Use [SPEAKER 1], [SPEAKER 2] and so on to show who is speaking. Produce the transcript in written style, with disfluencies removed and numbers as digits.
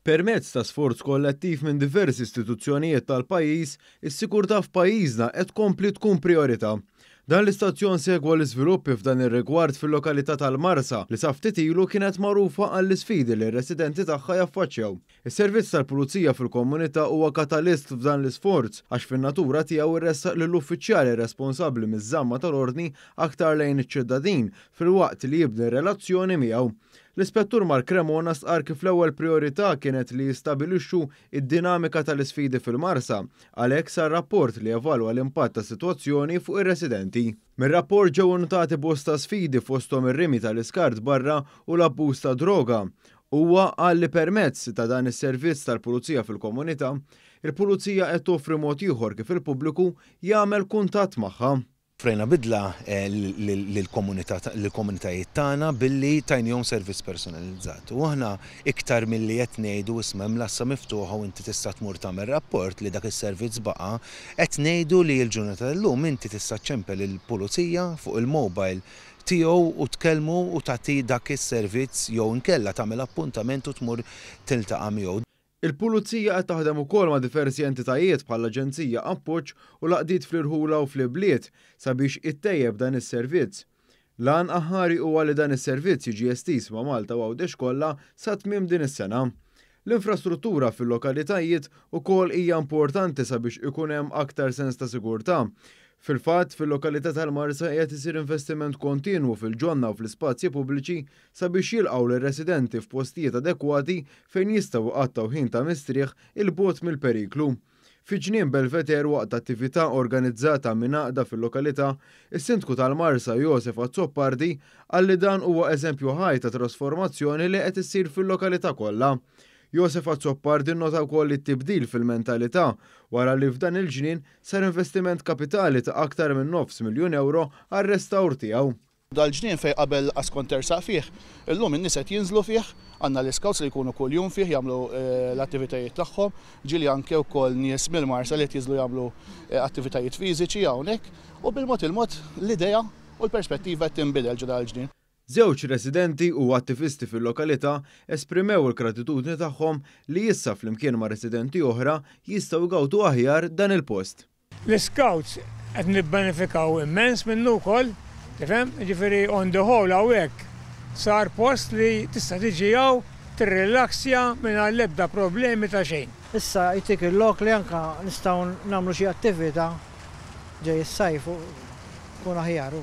[SPEAKER 1] Permezz ta' sforz kollettiv minn diversi istituzzjonijiet tal-pajjiż, is-sigurtà f'pajjiżna qed tkompli tkun prijorità. Dan l-istazzjon segwa l-iżviluppi f'dan ir-rigward fil-lokalità tal-Marsa li sa ftit ilu kienet magħrufa għall-isfidi li r-residenti tagħha jaffaċċjaw. Is-servizz tal-Pulizija fil-komunità huwa katalist f'dan l-isforz għax fin-natura tiegħu jressaq lill-uffiċjali responsabbli miż-żamma tal-ordni aktar lejn iċ-ċittadin filwaqt li jibni relazzjoni miegħu. L-Ispettur Mark Cremona stqarr kif l-ewwel prijorità kienet li jistabilixxu id-dinamika tal-isfidi fil-Marsa, għalhekk sar rapport li evalwa l-impatt tas-sitwazzjoni fuq ir-residenti. Mir-rapport ġew innutati bosta sfidi fosthom ir-rimi tal-iskart barra u l-abbuż ta' droga. Huwa qal li permezz ta' dan is-servizz tal-Pulizija fil-komunità, il-Pulizija qed toffri mod ieħor kif il-pubbliku jagħmel kuntatt magħha.
[SPEAKER 2] Offrejna bidla lill-komunitajiet tagħna billi tajnihom servizz personalizzat. U aħna iktar milli qed ngħidu isma' hemm l-għassa miftuħa u inti tista' tmur tagħmel rapport li dak is-servizz baqa', qed ngħidu li l-ġurnata tal-lum inti tista' ċċempel il-pulizija fuq il-mobile tiegħu u tkellmu u tagħti dak is-servizz jew inkella tagħmel appuntament u tmur tiltaqa' miegħu.
[SPEAKER 1] Il-Pulizija qed taħdem ukoll ma' diversi entitajiet bħall-Aġenzija Appoġġ u l-għaqdiet fl-irħula u fl-ibliet sabiex ittejjeb dan is-servizz. L-għan aħħari huwa li dan is-servizz jiġi estiż ma' Malta u Għawdex kollha sa tmiem din is-sena. L-infrastruttura fil-lokalitajiet ukoll hija importanti sabiex ikun hemm aktar sens ta' sigurtà. Fil-fatt, fil-lokalità tal-Marsa qiegħed isir investiment kontinwu fil-ġonna u fl-ispazji pubbliċi sabiex jilqgħu lir-residenti f'postijiet adekwati fejn jistgħu jqattgħu ħin ta' mistrieħ 'il bogħod mill-periklu. Fi Ġnien Belvedere waqt attività organizzata minn għaqda fil-lokalità, is-Sindku tal-Marsa Josef Azzopardi qal li dan huwa eżempju ħaj ta' trasformazzjoni li qed issir fil-lokalità kollha. Josef Azzopardi nnota wkoll it-tibdil fil-mentalità wara li f'dan il-ġnien sar investiment kapitali ta' aktar minn nofs miljun ewro għar-restawr tiegħu.
[SPEAKER 3] Dal-ġnien fejn qabel qas kont tersaq fih, illum in-nies qed jinżlu fih, għandna l-iscouts li jkunu kuljum fih jagħmlu l-attivitajiet tagħhom, ġieli anke wkoll nies mill-Marsa li qed jinżlu jagħmlu attivitajiet fiżiċi hawnhekk u bil-mod il-mod l-idea u l-perspettiva qed tinbidel ġo dal-ġnien.
[SPEAKER 1] Żewġ residenti u attivisti fil-lokalità esprimew il-gratitudni tagħhom li issa flimkien ma' residenti oħra jistgħu jgawdu aħjar dan il-post.
[SPEAKER 4] L-iscouts qed nibbenefikaw immens minnu wkoll, tifhem? Jiġifieri on the whole hawnhekk sar post li tista' tiġi hawn tirrilaxxja mingħajr l-ebda problemi ta' xejn.
[SPEAKER 5] Issa jtik il-lok li anke nistgħu nagħmlu xi attività ġej is-sajf u jkun aħjar.